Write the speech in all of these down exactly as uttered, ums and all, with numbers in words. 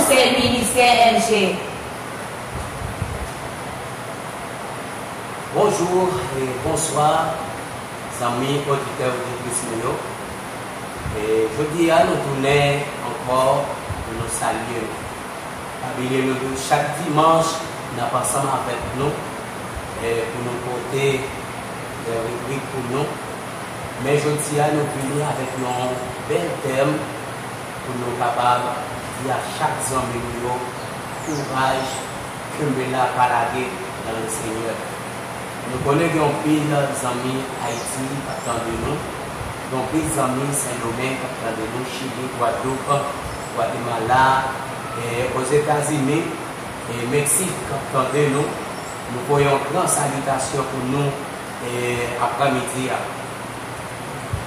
Se Ministè M G. Bonjou e bonswa, zanmi oditè oditris nou yo. E jodi a, nou tounen ankò pou nou salye nou. Pa bliye nou tou, chak dimanch, n ap ansanm avèk nou, e pou nou pote de ribrik pou nou. Men jodi a, nou vini avèk yon bèl tèm pou nou kapab di a chak zanmi nou yo, kouraj, kenbe la, pa lage dans le Seigneur. Nou konnen gen anpil zanmi Ayiti k ap tande nou, gen anpil zanmi Sendomeng k ap tande nou, Chili, Gwadloup, Gwatemala, e Ozetazini, e Meksik k ap tande nou. Nou voye yon gran salitasyon pou nou, e aprèmidi a.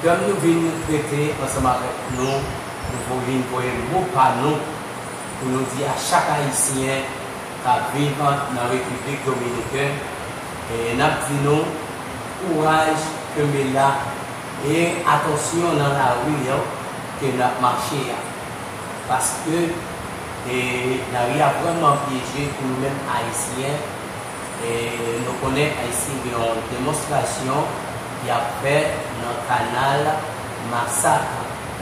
Tèm nou vin trete ansanm avèk nou, nou vo-, vin voye mo pa nou pou nou di a chak Ayisyen k ap viv nan Repiblik Dominiken, e n ap di nou, kouraj, kenbe la, e atansyon nan lari an ke n ap mache a. Paske, e, lari a vrèman pyeje pou nou menm Ayisyen. E nou konnen Ayiti gen yon demonstrasyon y ap fè nan kanal Masak.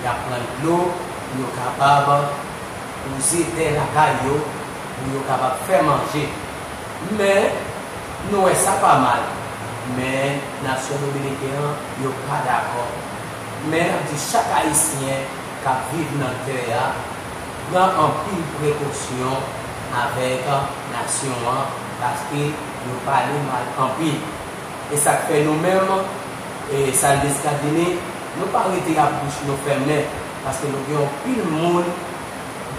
Y ap pran dlo pou yo kapab wouze tè lakay yo, pou yo kapab fè manje. Men, nou wè sa pa mal. Men, nasyon dominiken an, yo pa dakò. Men, n ap di chak Ayisyen k ap viv nan tè a, pran anpil prekosyon avèk nasyon an, paske yo pale mal anpil. E sa k fè nou menm, e Salmis Kadini, nou pa rete ak bouch nou fèmen, paske nou gen anpil moun,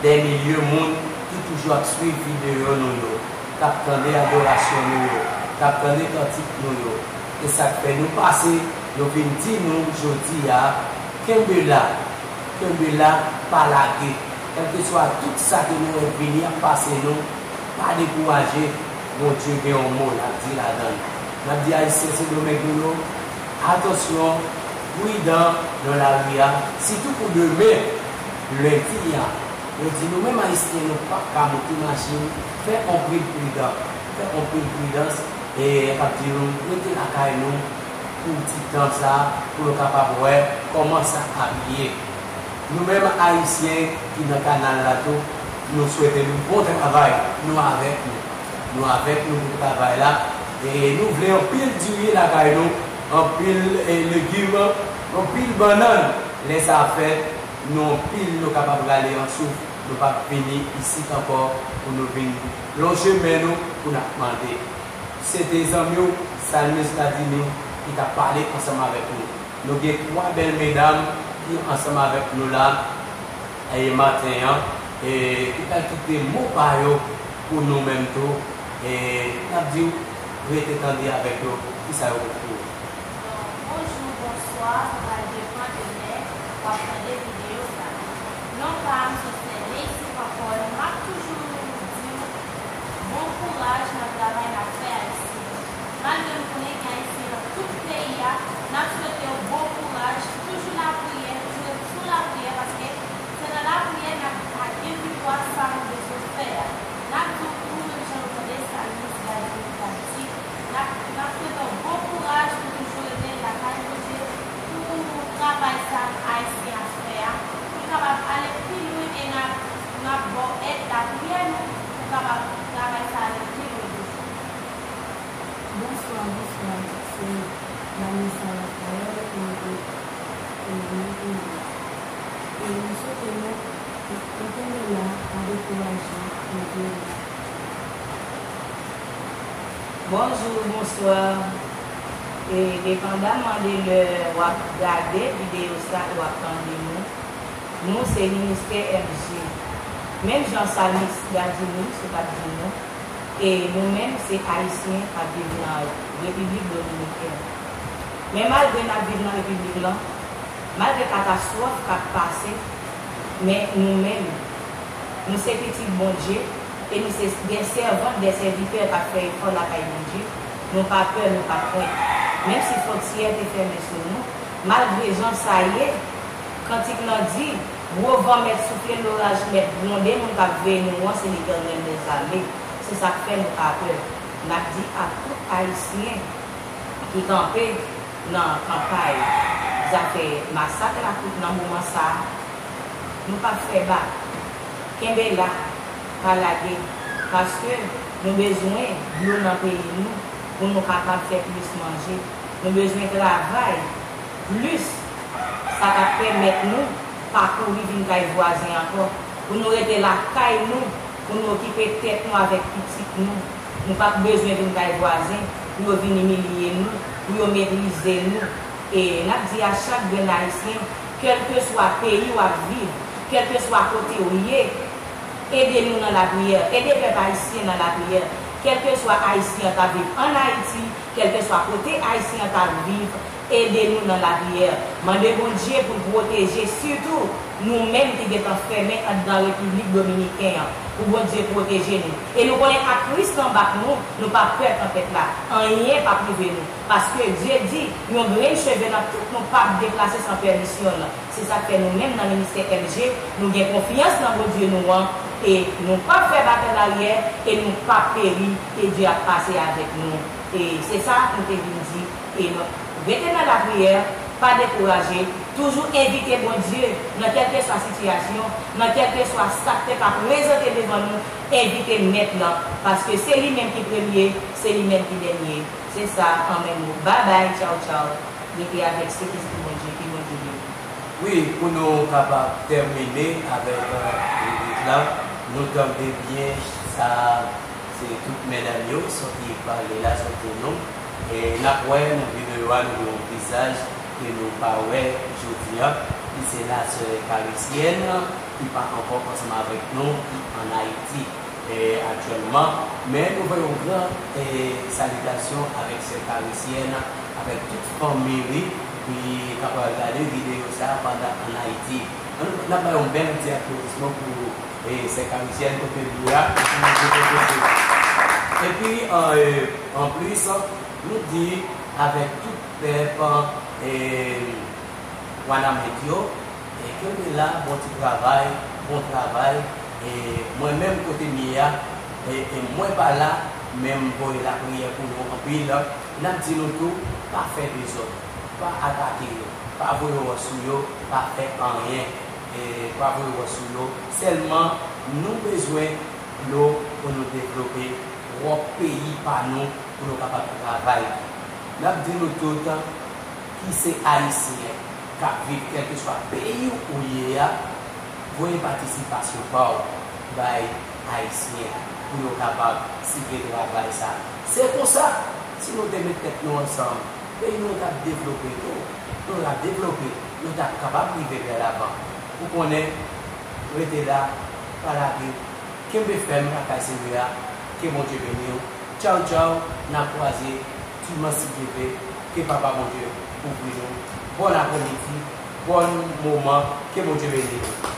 dè milye moun ki toujou ap swiv videyo nou yo, k ap tande adorasyon nou yo, k ap tande kantik nou yo. E sa k fè nou pase, nou vin di nou jodi a, kenbe la, kenbe la, pa lage. Kèlkeswa tout sa ke nou wè k vini ap pase nou, pa dekouraje. Bondye gen yon mo l ap di ladan l. N ap di Ayisyen Sendomeng nou yo, atansyon, pridan nan lari a, sitou pou demen, lendi a. Yo di nou menm Ayisyen, nou p ap ka moute machin, fè anpil pridan, fè anpil pridans, e n ap di nou, rete lakay nou, pou ti tan sa, pou nou kapab wè kòman sa ap ye. Nou menm Ayisyen ki nan kanal la tou, nou swete nou bon travay, nou avèk nou. Nou avèk nou pou travay la, e nou vle anpil diri lakay nou, anpil, e, legim, anpil bannann. Lè sa fèt, nou anpil nou kapab rale yon souf, nou p ap vini isit ankò pou nou vin lonje men nou pou n ap mande. Se te zanmi w, Salmis Kadini, ki t ap pale ansanm avèk nou. Nou gen twa bèl medam ki ansanm avèk nou la, e, maten an, e, ki pral kite mo pa yo pou nou menm tou, e, n ap di w, rete tande avèk yo, kisa yo gen pou ou. Bon, bonjou, bonswa, sa pral depann de lè w ap tande videyo sa. Non pa m se Sè Neisy Pankòl, m ap toujou di w bon kouraj nan travay n ap fè Ayisyen. Malgre m konnen gen Ayisyen nan tout peyi a, n ap swete w bon kouraj, toujou lapriyè, toujou ret sou lapriyè, paske se nan lapriyè n ap ka gen viktwa sa nou bezwen fè a. N ap di w tou, menm jan nou tande Salmis Kadini t ap di, n ap, n ap swete w bon kouraj pou toujou rete lakay Bondye, pou travay sa Ayisyen ap fè a, pou l kapab ale pi lwen e n ap, n ap ba w èd lapriyè nou, pou kapab travay sa ale pi lwen toujou. Bonswa, bonswa, se Vanessa Raphaël, mwen de Kouvri Kouvri. E m swete nou, nou kenbe la, pa dekouraje, nou vle la. Bonjou, bonswa. E, depandaman de lè w ap gade videyo sa e w ap tande nou, nou se Ministè M G. Menm jan Salmis Kadini sot ap di nou, e nou menm se Ayisyen k ap viv nan Repiblik Dominikèn. Men malgre n ap viv nan Repiblik lan, malgre katastwòf k ap pase, men nou menm, nou se pitit Bondye, e nou se de sèvant, de sèvitè k ap fè efò lakay Bondye. Nou pa pè, nou pa krent. Menm si fwontyè te fèmen sou nou, malgre jan sa ye, kantik lan di, Gwo van mèt soufle, loraj mèt gwonde, moun k ap veye nou an se Letènèl dèzame. Se sa k fè nou pa pè. N ap di ak tout Ayisyen ki kanpe nan kanpay zafè masak la, tout nan moman sa a, nou p ap fè bak. Kenbe la, pa lage, paske nou bezwen dlo nan peyi nou pou nou kapab fè plis manje. Nou bezwen travay plis, sa k ap pèmèt nou pa kouri vin kay vwazen ankò, pou nou rete lakay nou, pou nou okipe tèt nou avèk pitit nou. Nou p ap bezwen vin kay vwazen pou yo vin imilye nou, pou yo meprize nou. E n ap di a chak grenn Ayisyen, kèlkeswa peyi w ap viv, kèlkeswa kote w ye, ede nou nan lapriyè, ede pèp ayisyen nan lapriyè. Kèlkeswa Ayisyen an ta viv ann Ayiti, kèlkeswa kote Ayisyen an ta viv, ede nou nan lapriyè. Mande Bondye pou l pwoteje sitou nou menm ki gentan fèmen anndan Repiblik Dominiken an, pou Bondye pwoteje nou. E nou konnen ak Kris nan bak nou, nou pa pè tanpèt la. Anyen p ap rive nou. Paske Dye di, yon grenn cheve nan tout nou p ap deplase san pèmisyon l. Se sa k fè nou menm nan ministè M G, nou gen konfyans nan Bondye nou an, e nou p ap fè bak an aryè, e nou p ap peri, e Dye ap pase avèk nou. E se sa nou te vin di. E nou rete nan lapriyè, pa dekouraje, toujou envite Bondye nan kèlkeswa sitiyasyon, nan kèlkeswa sa k te ka prezante devan nou, envite Mèt lan, paske se li menm ki premye, se li menm ki dènye. Se sa, anmèn nou. Babay, tchaw, tchaw. Rete avèk se Espri Bondye, ke Bondye beni. Wi, pou nou kapab tèmine avèk, euh, ribrik la, nou tande byen sa, se tout medam yo soti pale la, soti non. E n ap wè nan videyo a, nou gen yon vizaj ke nou pa wè jodi a, ki se lasè Karisyèn, ki pa ankò ansanm avèk nou, ki ann Ayiti, e, aktyèlman. Men nou voye yon gran, e, salitasyon avèk sè Karisyèn, avèk tout fanmi li, ki kapab gade videyo sa a pandan ann Ayiti. Ann, n ap bay yon bèl ti aplodisman pou, e, sè Karisyèn kote l ye a. Epi, an, e, anplis, nou di avèk tout pèp, e, Wanament yo, e, kenbe la, bon ti travay, bon travay. E mwen menm kote m ye a, e, e mwen pa la, men m voye lapriyè pou nou anpil. N ap di nou tou, pa fè dezòd, pa atake yo, pa voye wòch sou yo, pa fè anyen, e pa voye wòch sou yo. Sèlman, nou bezwen dlo pou nou devlope pwòp peyi pa nou, pou nou kapab travay. N ap di nou tout, ki se Ayisyen k ap viv kèlkeswa peyi ou ye a, voye patisipasyon pa w bay Ayisyen pou yo kapab sible travay sa. Se konsa, si nou te met tèt nou ansanm, peyi nou t ap devlope tou. Nou t ap devlope, nou t ap kapab rive byen lavan. Ou konnen, rete la, pa lage, kenbe fèm lakay Senyè a, ke Bondye beni w. Tchaw, tchaw, n a kwaze dimanch si Dye vle, ke Papa Bondye kouvri nou. Bòn aprèmidi, bòn moman, ke Bondye beni nou.